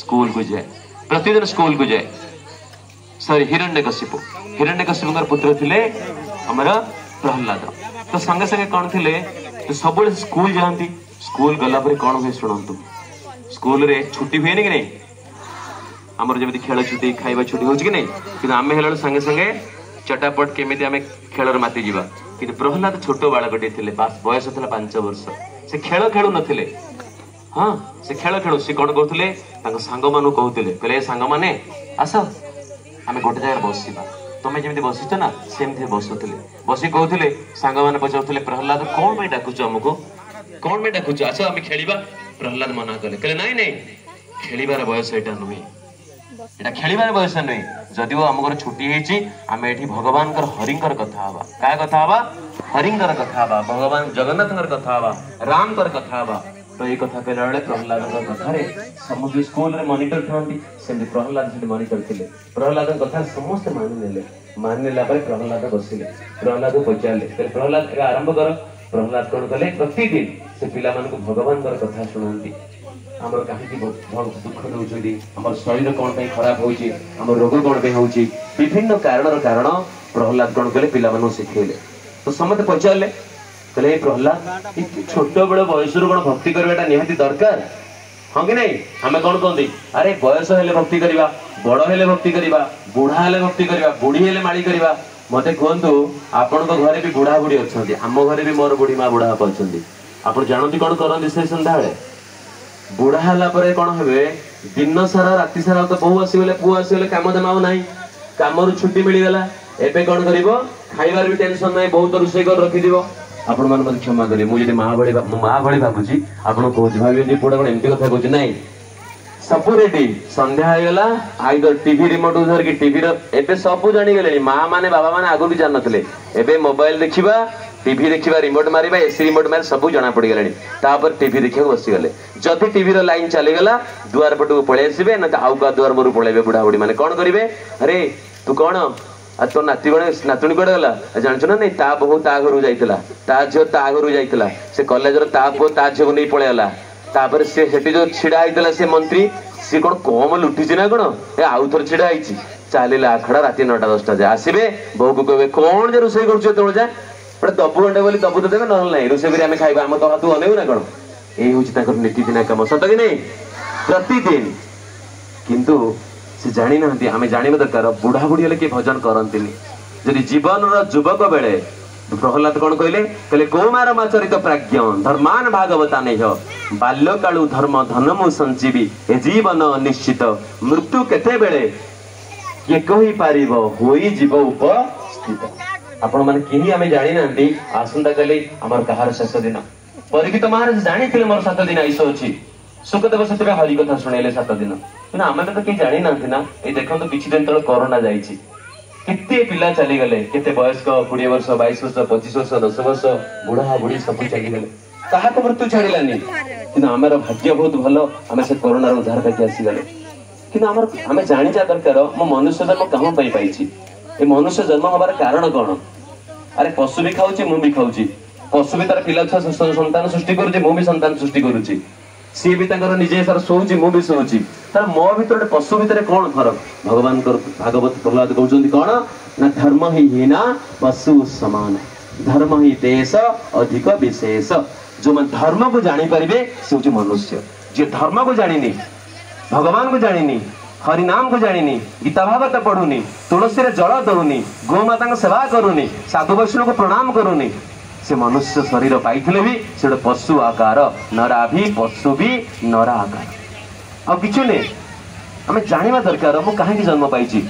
ସ୍କୁଲକୁ ଯାଏ, ପ୍ରତିଦିନ ସ୍କୁଲକୁ ଯାଏ। ସରି, ହିରଣ୍ୟକଶିପୁ, ହିରଣ୍ୟକଶିପୁଙ୍କର ପୁତ୍ର ଥିଲେ ଆମର ପ୍ରହ୍ଲାଦ। ତ ସାଙ୍ଗେ ସାଙ୍ଗେ କଣ ଥିଲେ, ସବୁବେଳେ ସ୍କୁଲ ଯାଆନ୍ତି। ସ୍କୁଲ ଗଲା ପରେ କଣ ହୁଏ ଶୁଣନ୍ତୁ। ସ୍କୁଲରେ ଛୁଟି ହୁଏନି କି ନାଇଁ? ଆମର ଯେମିତି ଖେଳ ଛୁଟି, ଖାଇବା ଛୁଟି ହଉଛି କି ନାଇଁ? କିନ୍ତୁ ଆମେ ହେଲା ସାଙ୍ଗେ ସାଙ୍ଗେ ଚଟାପଟ କେମିତି ଆମେ ଖେଳରେ ମାତିଯିବା। କିନ୍ତୁ ପ୍ରହ୍ଲାଦ ଛୋଟ ବାଳକଟିଏ ଥିଲେ, ବୟସ ଥିଲା 5 ବର୍ଷ। ସେ ଖେଳ ଖେଳୁ ନଥିଲେ। ହଁ, ସେ ଖେଳ ଖେଳୁ, ସେ କଣ କରୁଥିଲେ, ତାଙ୍କ ସାଙ୍ଗମାନଙ୍କୁ କହୁଥିଲେ, କହିଲେ ସାଙ୍ଗମାନେ ଆସ ଆମେ ଗୋଟେ ଜାଗାରେ ବସିବା, ତମେ ଯେମିତି ବସିଛ ନା ସେମିତି ବସୁଥିଲେ। ବସି କହୁଥିଲେ, ସାଙ୍ଗମାନେ ପଚାରୁଥିଲେ ପ୍ରହ୍ଲାଦ କଣ ପାଇଁ ଡାକୁଛ ଆମକୁ, କଣ ପାଇଁ ଡାକୁଛ, ଆସ ଆମେ ଖେଳିବା। ପ୍ରହ୍ଲାଦ ମନା କଲେ, କହିଲେ ନାଇଁ ନାଇଁ, ଖେଳିବାର ବୟସ ଏଇଟା ନୁହେଁ, ଏଇଟା ଖେଳିବାର ବୟସ ନୁହେଁ। ଯଦିଓ ଆମ ଘର ଛୁଟି ହେଇଛି, ଆମେ ଏଠି ଭଗବାନଙ୍କର ହରିଙ୍କର କଥା ହବା। କାହା କଥା ହବା? ହରିଙ୍କର କଥା ହବା, ଭଗବାନ ଜଗନ୍ନାଥଙ୍କର କଥା ହବା, ରାମଙ୍କର କଥା ହବା। ତ ଏଇ କଥା କହିଲା ବେଳେ ପ୍ରହ୍ଲାଦଙ୍କ କଥାରେ ସମସ୍ତେ ସ୍କୁଲରେ ମନିଟର ଥାନ୍ତି, ସେମିତି ପ୍ରହ୍ଲାଦ ସେଠି ମନିଟର ଥିଲେ। ପ୍ରହ୍ଲାଦଙ୍କ କଥା ସମସ୍ତେ ମାନିନେଲେ। ମାନିନେଲା ପରେ ପ୍ରହ୍ଲାଦ ବସିଲେ, ପ୍ରହ୍ଲାଦକୁ ପଚାରିଲେ, କହିଲେ ପ୍ରହ୍ଲାଦ ଏବେ ଆରମ୍ଭ କର। ପ୍ରହ୍ଲାଦ କଣ କଲେ, ପ୍ରତିଦିନ ସେ ପିଲାମାନଙ୍କୁ ଭଗବାନଙ୍କର କଥା ଶୁଣାନ୍ତି। ଆମର କାହିଁକି ଦୁଃଖ ଦଉଛନ୍ତି, ଆମର ଶରୀର କଣ ପାଇଁ ଖରାପ ହଉଛି, ଆମର ରୋଗ କଣ ପାଇଁ ହଉଛି, ବିଭିନ୍ନ କାରଣର କାରଣ ପ୍ରହ୍ଲାଦ କଣ କଲେ ପିଲାମାନଙ୍କୁ ଶିଖେଇଲେ। ତ ସମସ୍ତେ ପଚାରିଲେ, କହିଲେ ଏ ପ୍ରହ୍ଲାଦ ଏତେ ଛୋଟବେଳ ବୟସରୁ କଣ ଭକ୍ତି କରିବାଟା ନିହାତି ଦରକାର, ହଁ କି ନାଇଁ? ଆମେ କଣ କହନ୍ତି, ଆରେ ବୟସ ହେଲେ ଭକ୍ତି କରିବା, ବଡ ହେଲେ ଭକ୍ତି କରିବା, ବୁଢା ହେଲେ ଭକ୍ତି କରିବା, ବୁଢୀ ହେଲେ ମାଳି କରିବା। ମତେ କୁହନ୍ତୁ, ଆପଣଙ୍କ ଘରେ ବି ବୁଢା ବୁଢୀ ଅଛନ୍ତି, ଆମ ଘରେ ବି ମୋର ବୁଢୀ ମା ବୁଢା ବାପା ଅଛନ୍ତି। ଆପଣ ଜାଣନ୍ତି କଣ କରନ୍ତି ସେ ସନ୍ଧ୍ୟାବେଳେ? ବୁଢା ହେଲା ପରେ କଣ ହେବେ, ଦିନ ସାରା ରାତି ସାରା ତ ବୋହୂ ଆସିଗଲେ ପୁଅ ଆସିଗଲେ କାମ ଦାମ ଆଉ ନାହିଁ, କାମରୁ ଛୁଟି ମିଳିଗଲା, ଏବେ କଣ କରିବ, ଖାଇବାର ବି ଟେନସନ ନାହିଁ, ବହୁତ ରୋଷେଇ କରି ରଖିଥିବ। ଆପଣ ମାନେ ମତେ କ୍ଷମା କରିବେ, ମୁଁ ଯଦି ମା ଭଳି, ମୋ ମା ଭଳି ଭାବୁଛି ଆପଣ କହୁଛି, ଭାବିବେ ପୁଅଟା କଣ ଏମିତି କଥା କହୁଛି। ନାଇଁ, ସବୁ ରେଡି, ସନ୍ଧ୍ୟା ହେଇଗଲା, ଆଇଦର ଟିଭି ରିମୋଟ ଧରିକି ଟିଭିର ଏବେ ସବୁ ଜାଣିଗଲେଣି, ମା ମାନେ ବାବା ମାନେ ଆଗରୁ ବି ଜାଣିନଥିଲେ, ଏବେ ମୋବାଇଲ ଦେଖିବା, ଟିଭି ଦେଖିବା, ରିମୋଟ ମାରିବା, ଏସି ରିମୋଟ ମାରିବା, ସବୁ ଜଣା ପଡିଗଲାଣି। ତାପରେ ଟିଭି ଦେଖିବାକୁ ବସିଗଲେ, ଯଦି ଟିଭିର ଲାଇନ ଚାଲିଗଲା ଦୁଆର ପଟକୁ ପଳେଇ ଆସିବେ, ନହେଲେ ଆଉ କାହା ଦୁଆର ମୋରୁ ପଳେଇବେ। ବୁଢା ବୁଢୀ ମାନେ କଣ କରିବେ, ଆରେ ତୁ କଣ, ଆଉ ତୋ ନାତି କଣ, ନାତୁଣୀ କୁଆଡେ ଗଲା ଜାଣିଛୁ ନା ନାଇଁ, ତା ବୋହୂ ତା ଘରକୁ ଯାଇଥିଲା, ତା ଝିଅ ତା ଘରକୁ ଯାଇଥିଲା, ସେ କଲେଜର ତା ପୁଅ ତା ଝିଅକୁ ନେଇ ପଳେଇଗଲା। ତାପରେ ସେ ସେଠି ଯୋଉ ଛିଡା ହେଇଥିଲା ସେ ମନ୍ତ୍ରୀ, ସିଏ କଣ କମ ଲୁଟିଛି ନା କଣ, ଏ ଆଉ ଥରେ ଛିଡା ହେଇଛି। ଚାଲିଲା ଆଖଡା ରାତି 9ଟା 10ଟା ଯାଏ। ଆସିବେ ବୋହୂକୁ କହିବେ କଣ ଯେ ରୋଷେଇ କରୁଛୁ ଏତେବେଳେ ଯାଏ, ଗୋଟେ ଦବୁ ଗଣ୍ଡେ ବୋଲି ଦବୁ ତ ଦେବେ, ନହେଲେ ନାଇଁ ରୋଷେଇ କରି ଆମେ ଖାଇବା, ଆମ ତ ହାତକୁ ଅନେଇବୁ ନା କଣ। ଏଇ ହଉଛି ତାଙ୍କର ନୀତିଦିନିଆ କାମ, ସତ କି ନାଇଁ? ପ୍ରତିଦିନ। କିନ୍ତୁ ସେ ଜାଣିନାହାନ୍ତି, ଆମେ ଜାଣିବା ଦରକାର, ବୁଢା ବୁଢୀ ହେଲେ କିଏ ଭଜନ କରନ୍ତିନି। ଯଦି ଜୀବନର ଯୁବକ ବେଳେ ପ୍ରହ୍ଲାଦ କଣ କହିଲେ, କହିଲେ କୌମାର ମାଚରିତ ପ୍ରାଜ୍ଞ ଧର୍ମାନ ଭାଗବତା ନେହ, ବାଲ୍ୟକାଳୁ ଧର୍ମ ଧନମୁ ସଞ୍ଚିବି, ଏ ଜୀବନ ନିଶ୍ଚିତ, ମୃତ୍ୟୁ କେତେବେଳେ କିଏ କହିପାରିବ, ହୋଇଯିବ ଉପସ୍ଥିତ। ଆପଣ ମାନେ କେହି ଆମେ ଜାଣିନାହାନ୍ତି ଆସନ୍ତାକାଲି ଆମର କାହାର ଶେଷ ଦିନ। ପରୀକ୍ଷିତ ମହାରାଜ ଜାଣିଥିଲେ ମୋର 7 ଦିନ ଆୟୁଷ ଅଛି, ଶୁକଦେବ ସେଥିପାଇଁ ହରି କଥା ଶୁଣେଇଲେ 7 ଦିନ। କିନ୍ତୁ ଆମେ ତ କେହି ଜାଣିନାହାନ୍ତି ନା। ଏଇ ଦେଖନ୍ତୁ କିଛି ଦିନ ତଳେ କରୋନା ଯାଇଛି, କେତେ ପିଲା ଚାଲିଗଲେ, କେତେ ବୟସ୍କ 20 ବର୍ଷ 22 ବର୍ଷ 25 ବର୍ଷ 10 ବର୍ଷ ବୁଢା ବୁଢୀ ସବୁ ଚାଲିଗଲେ, କାହାକୁ ମୃତ୍ୟୁ ଛାଡ଼ିଲାନି। କିନ୍ତୁ ଆମର ଭାଗ୍ୟ ବହୁତ ଭଲ, ଆମେ ସେ କରୋନାର ଉଦ୍ଧାର ପାଇକି ଆସିଗଲେ। କିନ୍ତୁ ଆମର ଆମେ ଜାଣିବା ଦରକାର, ମୋ ମନୁଷ୍ୟ ଜନ୍ମ କାହା ପାଇଁ ପାଇଛି, ଏ ମନୁଷ୍ୟ ଜନ୍ମ ହବାର କାରଣ କଣ? ଆରେ ପଶୁ ବି ଖାଉଛି, ମୁଁ ବି ଖାଉଛି, ପଶୁ ବି ତାର ପିଲା ଛୁଆ ସନ୍ତାନ ସୃଷ୍ଟି କରୁଛି, ମୁଁ ବି ସନ୍ତାନ ସୃଷ୍ଟି କରୁଛି, ସିଏ ବି ତାଙ୍କର ନିଜେ ତାର ଶୋଉଛି, ମୁଁ ବି ଶୋଉଛି, ତାର ମୋ ଭିତରେ ଗୋଟେ ପଶୁ ଭିତରେ କଣ ଫରକ? ଭଗବାନଙ୍କର ଭାଗବତ ପ୍ରହ୍ଲାଦ କହୁଛନ୍ତି କଣ ନା, ଧର୍ମ ହିଁ ହୀନା ପଶୁ ସମାନ, ଧର୍ମ ହିଁ ଦେଶ ଅଧିକ ବିଶେଷ। ଯୋଉମାନେ ଧର୍ମକୁ ଜାଣିପାରିବେ ସେ ହଉଛି ମନୁଷ୍ୟ। ଯିଏ ଧର୍ମକୁ ଜାଣିନି, ଭଗବାନକୁ ଜାଣିନି, ହରିନାମକୁ ଜାଣିନି, ଗୀତା ଭାଗବତ ପଢୁନି, ତୁଳସୀରେ ଜଳ ଦଉନି, ଗୋମାତାଙ୍କ ସେବା କରୁନି, ସାଧୁ ବୈଷ୍ଣବକୁ ପ୍ରଣାମ କରୁନି, ସେ ମନୁଷ୍ୟ ଶରୀର ପାଇଥିଲେ ବି ସେ ଗୋଟେ ପଶୁ ଆକାର, ନରାଭି ପଶୁ ବି ନରା ଆକାର, ଆଉ କିଛି ନୁହେଁ। ଆମେ ଜାଣିବା ଦରକାର ମୁଁ କାହିଁକି ଜନ୍ମ ପାଇଛି।